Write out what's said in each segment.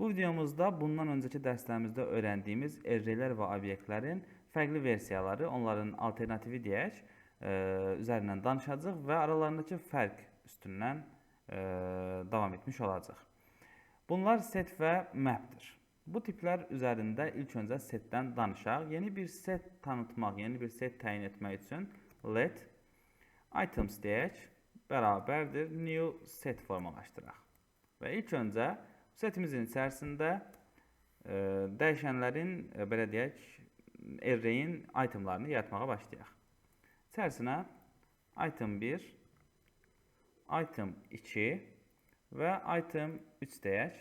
Bu videomuzda bundan öncəki dərslərimizdə öyrəndiyimiz arraylər və obyektlərin fərqli versiyaları, onların alternativi deyək, üzərindən danışacağıq və aralarındakı fərq üstündən davam etmiş olacaq. Bunlar set və map'dir. Bu tiplər üzərində ilk öncə setdən danışaq. Yeni bir set tanıtmaq, yeni bir set təyin etmək üçün let items deyək, bərabərdir new set formalaşdıraq. Və ilk öncə setimizin içərisində dəyişənlərin, belə deyək, array-in itemlarını yaratmağa başlayaq. İçərisinə item 1, item 2 və item 3 deyək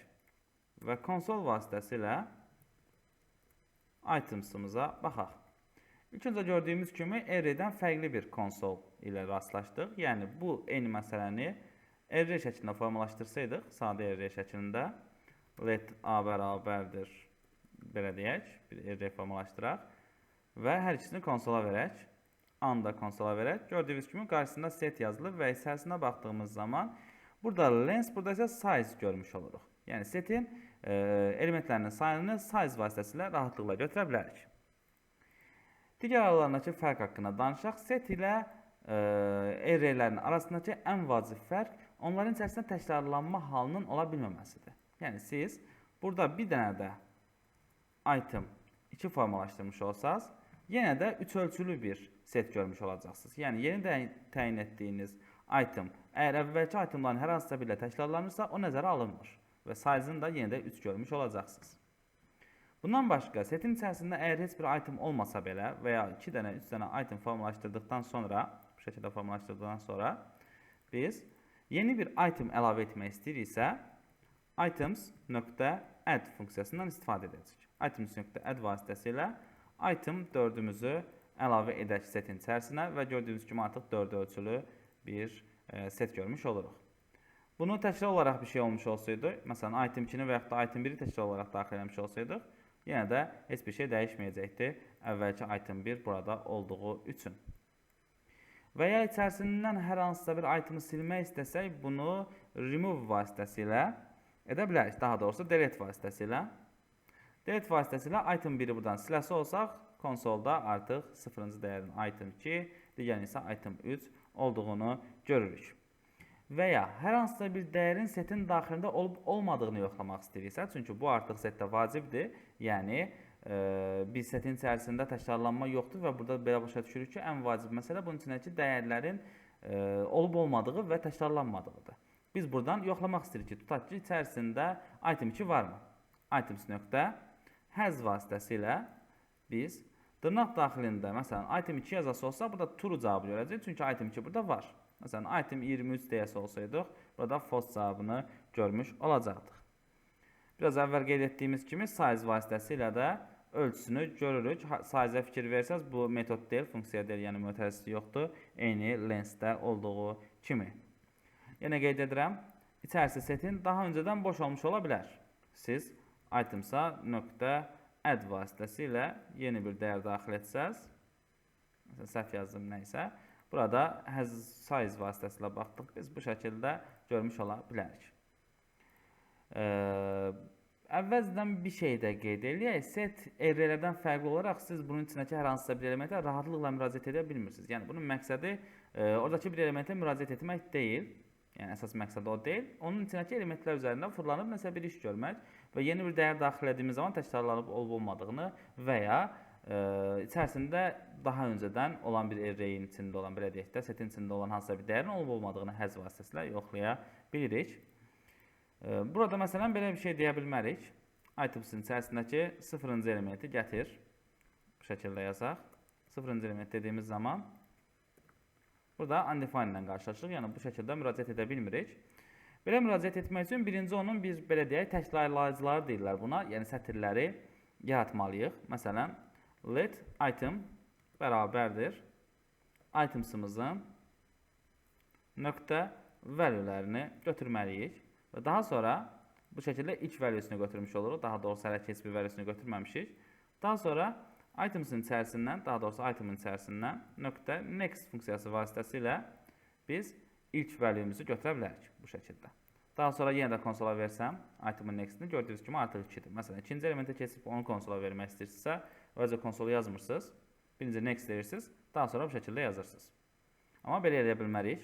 və konsol vasitəsilə items'ımıza baxaq. İlk öncə gördüyümüz kimi array-dən fərqli bir konsol ilə rastlaşdıq. Yəni bu eyni məsələni array şəklində formalaşdırsaydıq, sadə array şəklində let a bərabərdir, belə deyək, bir array formalaşdıraq və hər ikisini konsola verək. A-nı da konsola verək. Gördüyünüz kimi qarşısında set yazılır və içərisinə baxdığımız zaman burada length, burada isə size görmüş oluruq. Yəni setin elementlərinin sayını size vasitəsilə rahatlıqla götürə bilərik. Digər aralarındakı fərq haqqında danışaq. Set ilə arraylərin arasındakı ən vacib fərq onların içərisində təkrarlanma halının ola bilməməsidir. Yəni siz burada bir dənə də item 2 formalaşdırmış olsaz, yenə də 3 ölçülü bir set görmüş olacaqsınız. Yəni yeni də təyin etdiyiniz item əgər əvvəlki itemların hər hansısa birilə təkrarlanırsa, o nəzərə alınmır və size-ını da yenə də 3 görmüş olacaqsınız. Bundan başqa setin içərisində əgər heç bir item olmasa belə və ya 2 dənə, 3 dənə item formalaşdırdıqdan sonra, bu şəkildə formalaşdırdıqdan sonra biz yeni bir item əlavə etmək istəyiriksə, items.add funksiyasından istifadə edəcəyik. Items.add vasitəsilə item 4-ümüzü əlavə edək setin içərisinə və gördüyünüz kimi artıq 4 ölçülü bir set görmüş oluruq. Bunu təkrar olaraq bir şey olmuş olsaydı, məsələn item 2-ni və yaxud da item 1-i təkrar olaraq daxil eləmiş olsaydıq, yenə də heç bir şey dəyişməyəcəkdi əvvəlki item 1 burada olduğu üçün. Və ya içərisindən hər hansısa bir itemi silmək istəsək, bunu remove vasitəsilə edə bilərik. Daha doğrusu delete vasitəsilə. Delete vasitəsilə item 1-i buradan siləsi olsaq, konsolda artıq 0-cı dəyərin item 2, digərini isə item 3 olduğunu görürük. Və ya hər hansısa bir dəyərin setin daxilində olub olmadığını yoxlamaq istəyiriksə, çünki bu artıq setdə vacibdir. Yəni bir setin içərisində təkrarlanma yoxdur və burada belə başa düşürük ki, ən vacib məsələ bunun içindəki dəyərlərin olub olmadığı və təkrarlanmadığıdır. Biz buradan yoxlamaq istəyirik ki, tutaq ki, içərisində item 2 varmı? Items nöqtə has vasitəsilə biz dırnaq daxilində məsələn item 2 yazası olsa, burada true cavabı görəcəyik. Çünki item 2 burada var. Məsələn item 23 deyəsi olsaydıq, burada false cavabını görmüş olacaqdıq. Biraz əvvəl qeyd etdiyimiz kimi size vasitəsilə də ölçüsünü görürük. Size-ə fikir versəz, bu metod deyil, funksiya deyil, yəni mötərizəsi yoxdur. Eyni length-də olduğu kimi. Yenə qeyd edirəm, içərisi setin daha öncədən boş olmuş ola bilər. Siz itemsa nöqtə add vasitəsilə yeni bir dəyər daxil etsəz, məsələn səhv yazdım nə isə, burada has size vasitəsilə baxdıq, biz bu şəkildə görmüş ola bilərik. Əvvəlcədən bir şey də qeyd eləyək. Set arraylərdən fərqli olaraq siz bunun içindəki hər hansısa bir elementə rahatlıqla müraciət edə bilmirsiniz. Yəni bunun məqsədi oradakı bir elementə müraciət etmək deyil. Yəni əsas məqsəd o deyil. Onun içindəki elementlər üzərində fırlanıb nəsə bir iş görmək və yeni bir dəyər daxil etdiyimiz zaman təkrarlanıb olub olmadığını və ya içərisində daha öncədən olan bir array-in içində olan, belə deyək də, setin içində olan hansısa bir dəyərin olub olmadığını has vasitəsilə yoxlaya bilirik. Burada məsələn belə bir şey deyə bilmərik. Items'in içərisindəki 0-cı elementi gətir. Bu şəkildə yazaq. 0-cı element dediyimiz zaman burada undefined ilə qarşılaşırıq. Yəni bu şəkildə müraciət edə bilmirik. Belə müraciət etmək üçün birinci onun bir belə deyək, təkrarlayıcıları deyirlər buna. Yəni sətirləri yaratmalıyıq. Məsələn, let item bərabərdir items'ımızın nöqtə value-lərini götürməliyik. Və daha sonra bu şəkildə ilk value-sunu götürmüş oluruq. Daha doğrusu hələ ki heç bir value-sunu götürməmişik. Daha sonra items'ın içərisindən, daha doğrusu item'ın içərisindən nöqtə next funksiyası vasitəsilə biz ilk value-mizi götürə bilərik bu şəkildə. Daha sonra Daha sonra yenə də konsola versəm, item'ın next'ini gördüyünüz kimi artıq 2-dir. Məsələn, ikinci elementə keçib onu konsola vermək istəyirsinizsə, əvvəlcə konsolu yazmırsınız. Birinci next deyirsiniz, daha sonra bu şəkildə yazırsınız. Amma belə eləyə bilmərik.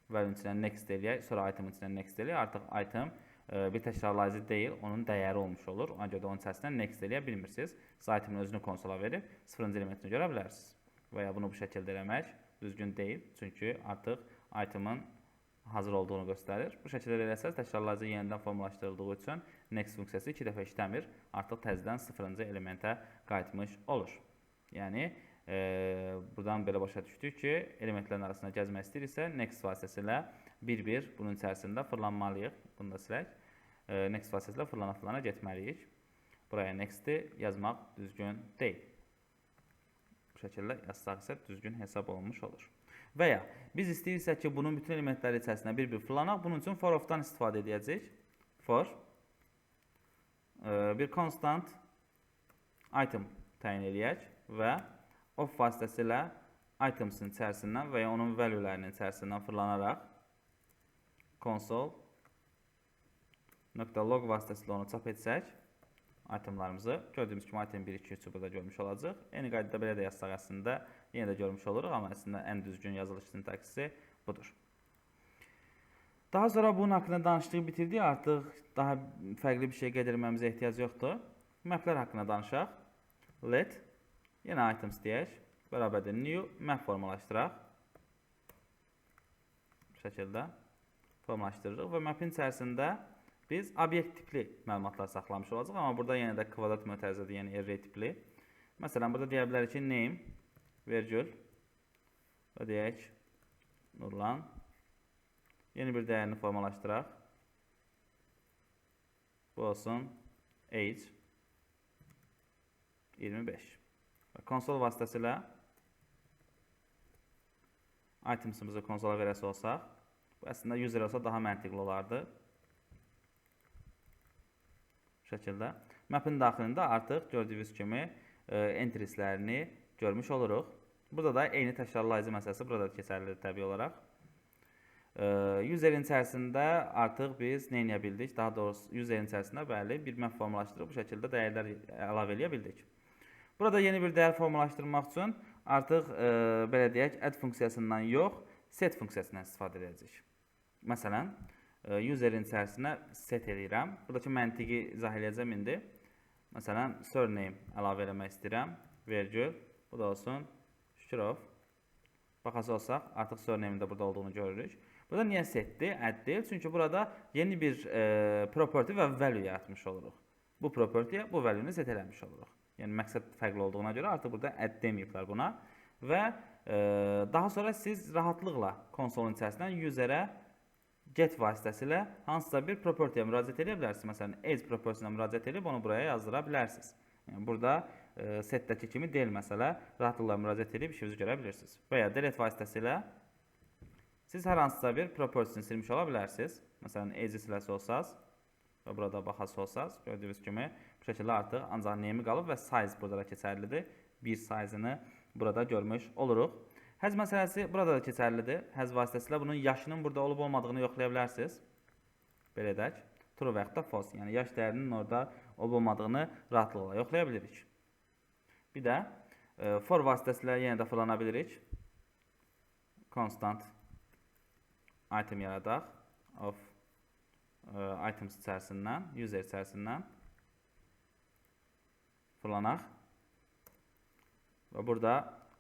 Value içinə next eləyək, sonra item'ın içinə next eləyək. Artıq item bir təkrarlayıcı deyil, onun dəyəri olmuş olur. Ona görə də onun içərisindən next eləyə bilmirsiniz. Siz item'ın özünü konsola verib 0-cı elementini görə bilərsiniz. Və ya bunu bu şəkildə eləmək düzgün deyil. Çünki artıq item'ın hazır olduğunu göstərir. Bu şəkildə eləsəz təkrarlayıcı yenidən formalaşdırıldığı üçün next funksiyası 2 dəfə işləmir. Artıq təzədən 0-cı elementə qayıtmış olur. Yəni buradan belə başa düşdük ki, elementlərin arasında gəzmək istəyiriksə, next vasitəsilə bir-bir bunun içərisində fırlanmalıyıq. Bunu da silək. Next vasitəsilə fırlana-fırlana getməliyik. Buraya next'i yazmaq düzgün deyil. Bu şəkildə yazsaq isə düzgün hesab olunmuş olur. Və ya biz istəyirsə ki, bunun bütün elementləri içərisində bir-bir fırlanaq, bunun üçün for of-dan istifadə edəcəyik. For bir constant item təyin eləyək və of vasitəsilə items'ın içərisindən və ya onun value'lərinin içərisindən fırlanaraq console.log vasitəsilə onu çap etsək, itemlarımızı gördüyümüz kimi item 1, 2, 3-ü burada görmüş olacaq. Eyni qaydada belə də yazsaq əslində yenə də görmüş oluruq, amma əslində ən düzgün yazılış sintaksisi budur. Daha sonra bunun haqqında danışdıq, bitirdik. Artıq daha fərqli bir şey qeyd etməyimizə ehtiyac yoxdur. Maplər haqqında danışaq. Let yenə items deyək. Bərabərdir new map formalaşdıraq. Bu şəkildə formalaşdırırıq və mapin içərisində biz obyekt tipli məlumatlar saxlamış olacaq, amma burada yenə də kvadrat mötərizədir, yəni array tipli. Məsələn, burada deyə bilərik ki, name, vergül və deyək Nurlan. Yeni bir dəyərini formalaşdıraq. Bu olsun age 25. Və konsol vasitəsilə items'ımızı konsola verəsi olsaq, bu əslində user olsa daha məntiqli olardı. Bu şəkildə. Map'in daxilində artıq gördüyünüz kimi entrieslərini görmüş oluruq. Burada da eyni təkrarlayıcı məsələsi burada da keçərlidir təbii olaraq. User'in içərisində artıq biz nə edə bildik? Daha doğrusu user'in içərisində bəli bir map formalaşdırıb bu şəkildə dəyərlər əlavə eləyə bildik. Burada yeni bir dəyər formalaşdırmaq üçün artıq belə deyək, add funksiyasından yox, set funksiyasından istifadə edəcəyik. Məsələn, user'in içərisinə set eləyirəm. Buradakı məntiqi izah eləyəcəm indi. Məsələn, surname əlavə eləmək istəyirəm. Vergül. Bu da olsun Şükürov. Baxası olsaq, artıq surname'in də burada olduğunu görürük. Burada niyə setdir, add deyil? Çünki burada yeni bir property və value yaratmış oluruq. Bu property-yə bu value-ni set eləmiş oluruq. Yəni məqsəd fərqli olduğuna görə artıq burada add deməyiblər buna. Və daha sonra siz rahatlıqla konsolun içərisindən user'ə get vasitəsilə hansısa bir property-yə müraciət edə bilərsiniz. Məsələn, age property-sinə müraciət edib onu buraya yazdıra bilərsiniz. Yəni burada setdəki kimi deyil məsələ, rahatlıqla müraciət edib işinizi görə bilirsiniz. Və ya delete vasitəsilə siz hər hansısa bir property-sini silmiş ola bilərsiniz. Məsələn, age-i siləsi olsaz və burada baxası olsaz, gördüyünüz kimi bu şəkildə artıq ancaq name-i qalıb və size burada da keçərlidir. Bir size-ını burada görmüş oluruq. Has məsələsi burada da keçərlidir. Has vasitəsilə bunun yaşının burada olub olmadığını yoxlaya bilərsiniz. Belə edək. True və yaxud da false, yəni yaş dəyərinin orada olub olmadığını rahatlıqla yoxlaya bilirik. Bir də for vasitəsilə yenə də fırlana bilirik. Constant item yaradaq of items içərisindən, user içərisindən fırlanaq. Və burada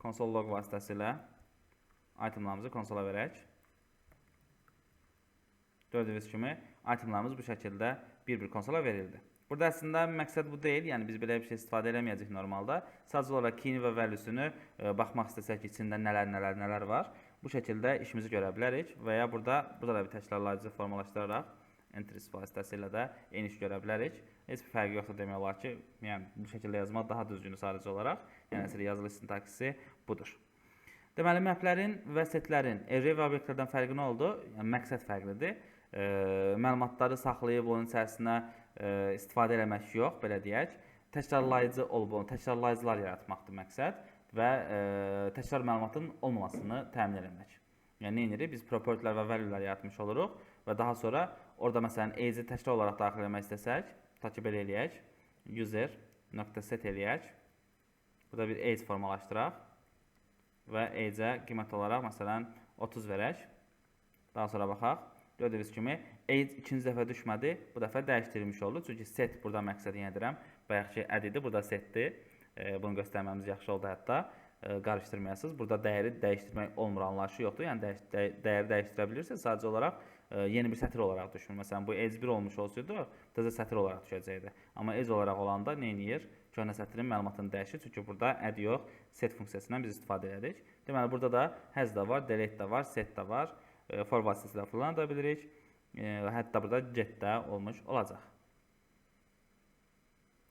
console log vasitəsilə itemlarımızı konsola verək. Gördüyünüz kimi itemlarımız bu şəkildə bir-bir konsola verildi. Burada əslində məqsəd bu deyil, yəni biz belə bir şey istifadə eləməyəcəyik normalda. Sadəcə olaraq key-ni və value-sunu baxmaq istəsək ki, içində nələr, nələr, nələr var. Bu şəkildə işimizi görə bilərik və ya burada da bir təkrarlayıcı formalaşdıraraq entries vasitəsilə də eyni işi görə bilərik. Heç bir fərqi yoxdur demək olar ki, yəni bu şəkildə yazmaq daha düzgündür sadəcə olaraq. Yəni əsl yazılış sintaksisi budur. Deməli, maplərin və setlərin array və obyektlərdən fərqi nə oldu? Yəni məqsəd fərqlidir. Məlumatları saxlayıb onun içərisinə istifadə eləmək yox, belə deyək. Təkrarlayıcı olub, onu təkrarlayıcılar yaratmaqdır məqsəd və təkrar məlumatın olmamasını təmin eləmək. Yəni nə edirik? Biz propertylər və value'lər yaratmış oluruq və daha sonra Orada məsələn age-i təkrar olaraq daxil etmək istəsək, tutaq ki, belə eləyək. User nöqtə set eləyək. Burada bir age formalaşdıraq və age-ə qiymət olaraq məsələn 30 verək. Daha sonra baxaq. Gördüyünüz kimi age ikinci dəfə düşmədi. Bu dəfə dəyişdirilmiş oldu. Çünki set burada məqsədi yenə deyirəm. Bayaqki add idi, burada setdir. Bunu göstərməmiz yaxşı oldu hətta. Qarışdırmayasınız. Burada dəyəri dəyişdirmək olmur, anlayışı yoxdur. Yəni dəyəri dəyişdirə bilirsiniz. Sadəcə olaraq yeni bir sətir olaraq düşmür. Məsələn, bu age 1 olmuş olsaydı, təzə sətir olaraq düşəcəkdi. Amma age olaraq olanda nə edir? Köhnə sətrin məlumatını dəyişir. Çünki burada add yox, set funksiyasından biz istifadə elədik. Deməli, burada da has da var, delete də var, set də var. For vasitəsilə falan da bilirik. Hətta burada get də olmuş olacaq.